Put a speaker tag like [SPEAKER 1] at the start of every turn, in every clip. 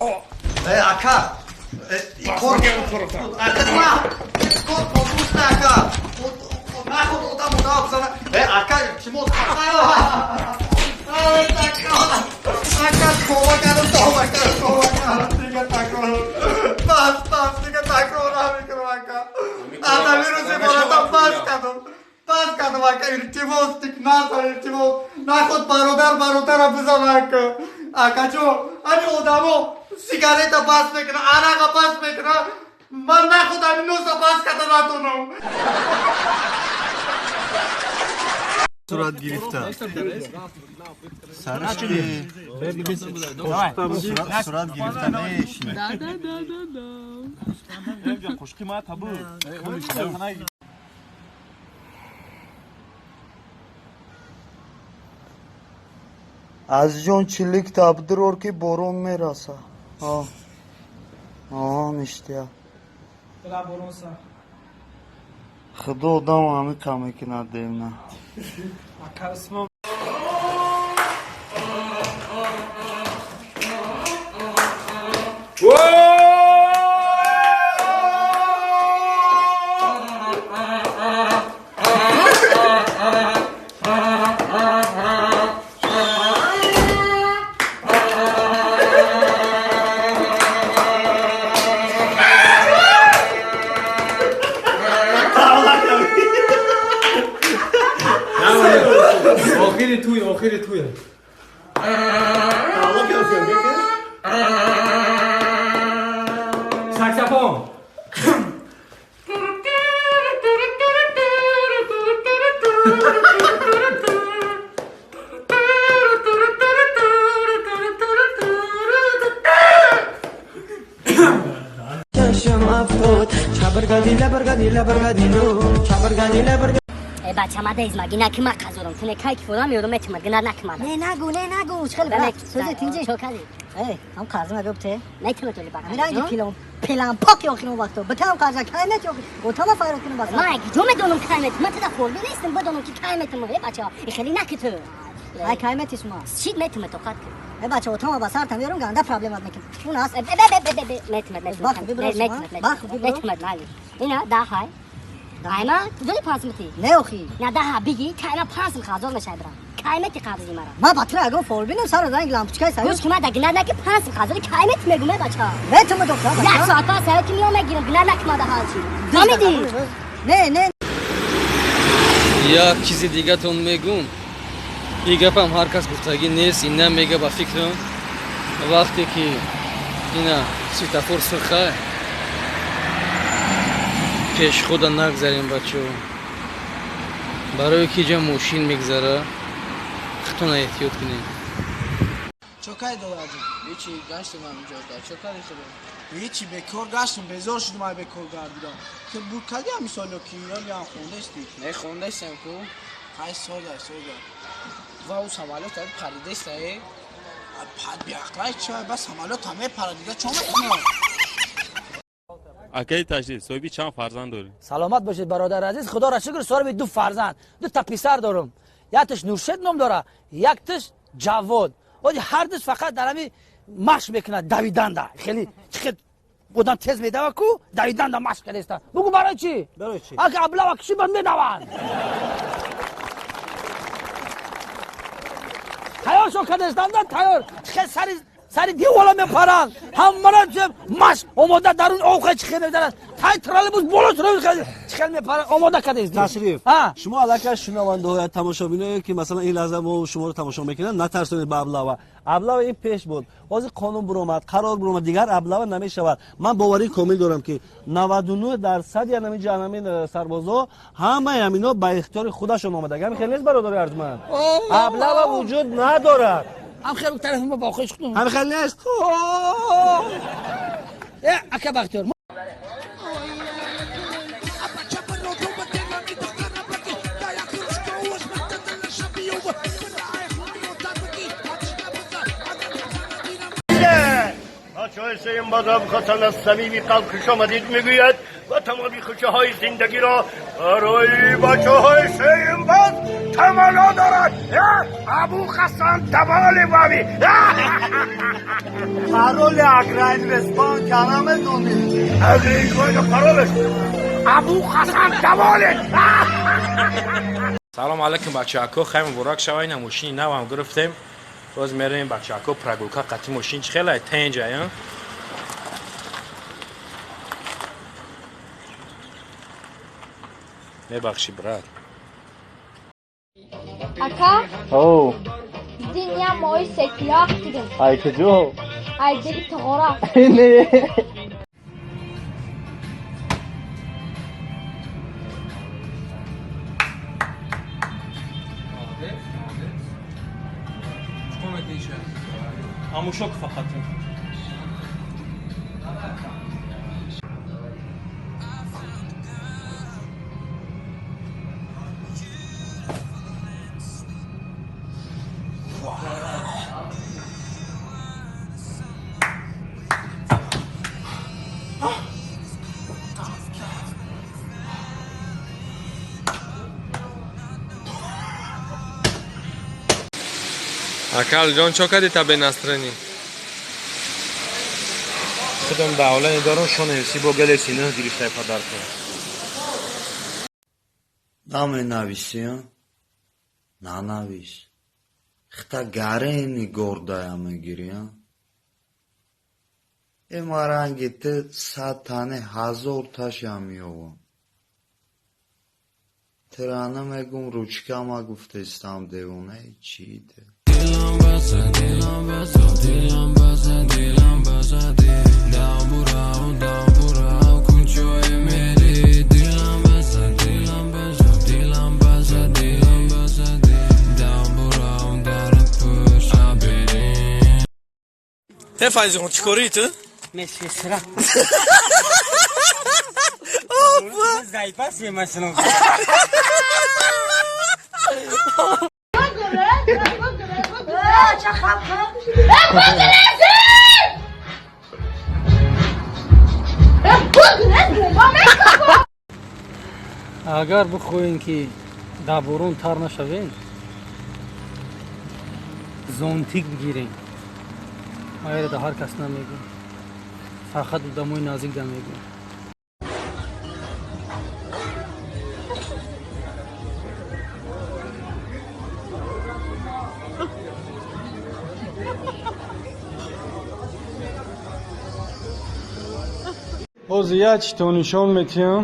[SPEAKER 1] Ака, кор ака, кор ака, наход одам одам бизана. Ака, илтимос, ака, товба кардам, товба кардам, товба кардам, дига такрор, бас, бас, дига такрор намекунам, ака. Аз ҳамин рӯзи боратам бас кардам, бас кардам, ака, илтимос, тик назан, илтимос, наход бародар бародара бизана, ака. Акаҷон, ҳамин одамо сигарета бас мекунад, арақа бас мекунад, ман наход ҳамин носа бас карда натонам. Сурат гирифта сараш ки сурат гирифта мешинад.
[SPEAKER 2] Қошқи ма табу.
[SPEAKER 1] Азизҷон, чилик табдирор, ки борон мераса. Ништия. Худо одам ҳамиқа мекунад, девна.
[SPEAKER 3] Охири туй, охири туй. Саксофон.
[SPEAKER 4] Чашм афтод чабргади лабргади лабргади лу чабргади лабргади.
[SPEAKER 5] Э, бача, ма дез маги наки ма қазорам. Ту не кай ки форам меёрам, метимад гинар накимада.
[SPEAKER 6] Не нагу, не нагу, хеле
[SPEAKER 5] Бе,
[SPEAKER 6] сӯзи тинҷи.
[SPEAKER 5] Чо кади?
[SPEAKER 6] Э, ҳам қарза нагӯ те.
[SPEAKER 5] Метимад оли бака.
[SPEAKER 6] Ҳамин ранги пилон. Пилан пок ёхинум вақто. Битам қарза кай мет ёхи. Отама файрот кунум бас.
[SPEAKER 5] Ма ҷо медонам кай мет. Ма тада форби нестам, бидонам ки кай метимад. Э, бача, и хеле наки ту.
[SPEAKER 6] Ай, кай мети шумо?
[SPEAKER 5] Чит метимад, тоқат кун.
[SPEAKER 6] Э, бача, отама ба сар там ёрум, ганда проблемат мекунам. Он аст.
[SPEAKER 5] Э, бе бе бе бе, метимад, метимад.
[SPEAKER 6] Бах, бибро шумо.
[SPEAKER 5] Метимад.
[SPEAKER 6] Бах, бибро.
[SPEAKER 5] Метимад, майли. Ина да хай. Айма, ту доли панс мети.
[SPEAKER 6] Не охи.
[SPEAKER 5] На да ха биги, кайма панс қазор мешай брам. Кай мети қарзи мара.
[SPEAKER 6] Ма ба ту ягон фолбинам сар ранг лампочкаи сар.
[SPEAKER 5] Гӯш ки, ма да гинар наки панс қазори кай мети мегум, э, бача.
[SPEAKER 6] Метимад доктор.
[SPEAKER 5] Як соат пас саё ки миём мегирам, гинар накимада ҳалчи. Фаҳмидӣ?
[SPEAKER 6] Не, не.
[SPEAKER 7] Як чизи дигатон мегум. Ин гапам ҳар кас гуфтагӣ нест, ин намега. Ба фикрам, вақте ки ина светофор сурха, пешхода нагзарем, бачаҳо, барое ки ҷа мошин мегзара, худтона эҳтиёт кунем.
[SPEAKER 8] Чо кай долади?
[SPEAKER 9] Ҳечи, гаштем ҳаминҷо. Чо кади худо?
[SPEAKER 8] Ҳечи, бекор гаштем, безор шудум ай бекор гардидам. Ту буд кади ҳами солё ки ёли ҳам хондасти?
[SPEAKER 9] Не, хондастем ку.
[SPEAKER 8] Ҳай, соза, соза.
[SPEAKER 9] Ва ӯ самолёт ҳай паридаста э.
[SPEAKER 8] Пад биақлай чай, ба самолёт ҳам мепарад, дига чо мекунад?
[SPEAKER 10] Акаи Таҷдид, соҳиби чанд фарзанд дорӣ?
[SPEAKER 11] Саломат бошед, бародари азиз. Худоро шукр, соҳиби ду фарзанд, ду та писар дорам. Якташ Нуршед ном дора, якташ Ҷавод. Оди ҳардуш фақат дар ҳами машқ мекунад давиданда. Хеле хел одам тез медава ку, давиданда машқ кардеста. Бугу, барои чӣ?
[SPEAKER 8] Барои чӣ?
[SPEAKER 11] Ака облава киши ба медаванд, тайёршон кардестанда, тайёр хел сари сари девола мепаранд. Ҳамара машқ омода, дарун овха чӣ хел медаранд, тай троллейбус боло чӣ хел мепаранд, омода кардест.
[SPEAKER 12] Ташриф, шумо аллакай шунавандаҳоя, тамошобиное, ки масалан ин лаҳза мо шуморо тамошо мекунанд, натарсонед ба облава. Облава ин пеш буд. Ҳозир қонун буромад, қарор буромад, дигар облава намешавад. Ман боварии комил дорам, ки 99 дарсади ҳамин ҷаҳанамин сарбозо, ҳамаи ҳамино ба ихтиёри худашон омада. Гами хел нест, бародари арҷманд? Облава вуҷуд надорад.
[SPEAKER 11] Ҳам хел тарафи ма бохиш кунам.
[SPEAKER 12] Ҳами хел нест?
[SPEAKER 11] Э, ака Бахтиёр.
[SPEAKER 2] بچه های سیم بازم خواستن از صمیمی قلب خوش آمدید میگوید و تمامی خوشه های زندگی را برای بچه های سیم باز تمنا دارد. ابو حسن تبال وامی
[SPEAKER 1] Пароли Агроинвестбанк намедонӣ?
[SPEAKER 2] Паролش ابو حسن تبال.
[SPEAKER 3] Салом алейкум, бачаҳако, хай муборак шава, ина мошини навам гирифтем. Боз меравем, бачаҳако, прогулка қати мошин чӣ хелай тенҷа, я? Мебахшӣ, брат.
[SPEAKER 13] Ака,
[SPEAKER 14] Оу,
[SPEAKER 13] дин я моҳи секило дидем.
[SPEAKER 14] Ай куҷо?
[SPEAKER 13] Ай деги туғора.
[SPEAKER 14] Не.
[SPEAKER 10] Амушок фақат. Акалҷон, чо кардӣ та бенастрани?
[SPEAKER 3] Худам давлане дорам, шонависӣ бо Галакси 9 гирифтай падарка.
[SPEAKER 15] Наменависӣ, нанавис. Хта гарени гордая мегирӣ, а? Э маранги ту 100 тане 1000 таша меёвам. Тира намегум, ручкама гуфтестам, девонаи чӣ те?
[SPEAKER 4] Дилам баса, дилам баса, дилам баса, дилам баса, дам бурав, дам бурав, куҷое мери? Дилам баса, дилам баса, дилам баса, дилам баса, дам бурав, дар пӯш аберин.
[SPEAKER 10] Э, Файзихон, чӣ корӣ ту?
[SPEAKER 16] Медсестра. Заипас машину.
[SPEAKER 7] Агар бихоҳем, ки дар борон тар нашавем, зонтик бигирем. Майра да ҳар кас намегӯм, фақат одамои наздик да мегӯм.
[SPEAKER 17] Ҳозир як чито нишон метиҳам,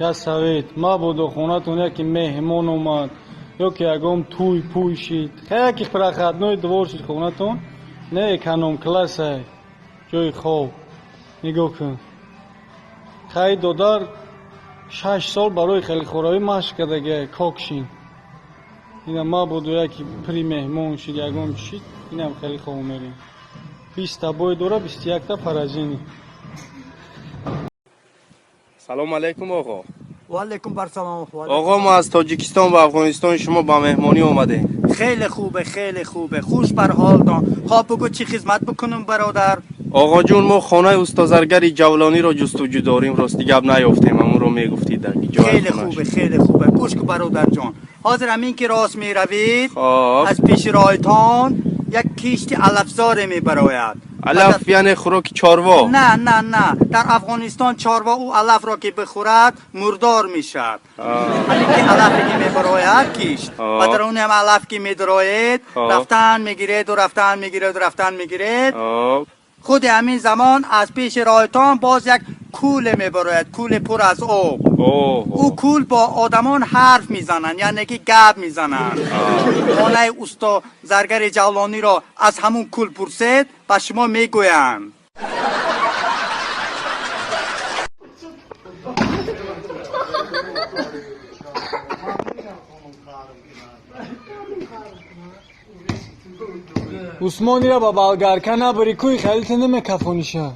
[SPEAKER 17] як совет. Мабодо хонатон яке меҳмон омад ё ки ягон тӯй пӯй шид, яке проходной двор шид хонатон, не эконом классай ҷои хоб. Нигоҳ кун, хай додар 6 сол барои хелихоравӣ машқ кардагиай кокшин. Ина мабодо яке при меҳмон шид, ягон чӣ шид, инам хеле хоб мерем. 20-та бой дора, 21-та поражение.
[SPEAKER 10] Салом алейкум, оғо.
[SPEAKER 1] Ва алейкум бар салом.
[SPEAKER 10] Оғо, мо аз Тоҷикистон ва Афғонистон шумо ба меҳмонӣ омадем.
[SPEAKER 1] Хеле хубе, хеле хубе. Хуш бар ҳолтон. Хоб, бугу, чӣ хизмат бикунам, бародар?
[SPEAKER 10] Оғоҷон, мо хонаи устозаргари Ҷавлониро ҷустуҷӯ дорем, рости гап наёфтем, ҳамонро мегуфтид дар ҷои
[SPEAKER 1] Хеле
[SPEAKER 10] хонааш.
[SPEAKER 1] Хубе, хеле хубе. Гӯш ку, бародарҷон. Ҳозир ҳамин ки рост меравед,
[SPEAKER 10] Хоб.
[SPEAKER 1] Аз пеши роҳтон як кишти алафзоре мебарояд.
[SPEAKER 10] Алаф яъне хӯроки чорво?
[SPEAKER 1] Не, не, не. Дар Афғонистон чорво ӯ алафро ки бихӯрад, мурдор мешавад. Ҳамин ки алафе ки мебарояд кишт ва дар он ҳам алаф ки медароед, рафтан мегиреду, рафтан мегиреду, рафтан мегиред. Худи ҳамин замон аз пеши роҳтон боз як кӯле мебарояд, кӯле пур аз об. Ӯ кӯл бо одамон ҳарф мезананд, яъне ки гап мезананд. Хонаи усто заргари Ҷавлониро аз ҳамун кӯл пурсед, ба шумо мегӯянд.
[SPEAKER 17] Усмонира ба болгарка набари, кӯи халите намекафониша.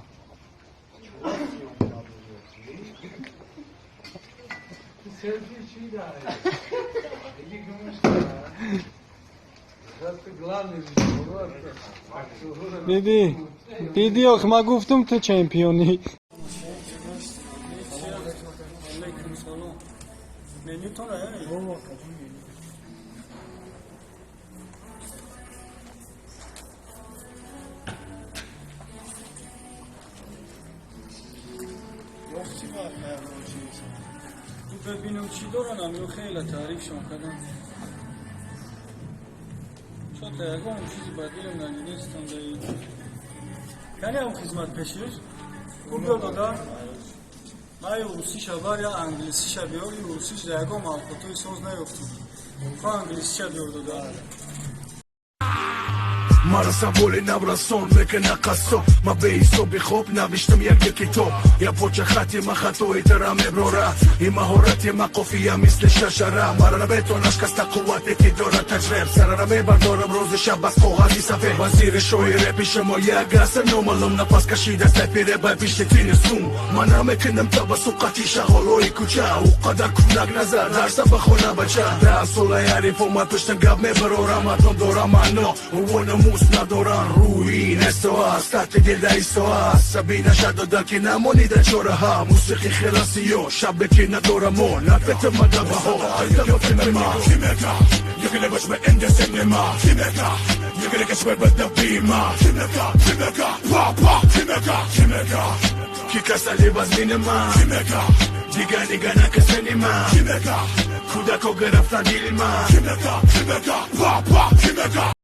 [SPEAKER 17] Дидӣ, дидӣ, ох, ман гуфтам, ту чемпионӣ.
[SPEAKER 8] Алейкум салом. Менютона яъне? Бибинам, чӣ доранд. Ё хеле таърифшон кардам. Чота ягон чизи ба дилам надидестам. Даи кани ам хизмат пешиш ку биё дода. Ман ё русиша бар, я англисиша биёр. И русиш да ягон мавқотои соз наёфтум. Ко англисиша биёр, дода.
[SPEAKER 14] Мара саволи наврасон мекана қассоб. Ма беҳисоби хоб навиштам як китоб. Я поча хати ма хатои тара меброра. И маҳорати ма қофия мисли шашара. Мара наметонаш каста қуввате ки дорад таҷриб. Сарара мебардорам рӯзи шаб аз коғази сафед. Вазири шоҳи репи шумо як аср номаълум. Нафас кашида снайпере ба пишти тини сум. Ман намекунам табассум қати шағолои кӯча. Ӯ қадар кунак назар дарса ба хона бача. 10 сола ҳариф омад пуштам, гап мебарорам. Атом дорам маъно ӯ намус надорам. Рӯи несто аст, таҳти дил даисто аст. Сабина шадода ки намонида чораҳа. Мусиқи хела сиё шабе ки надорамо. Нафетамада баҳо. Ки касали вазминама, дига нига накасанима. Кӯдако гирафта дилма.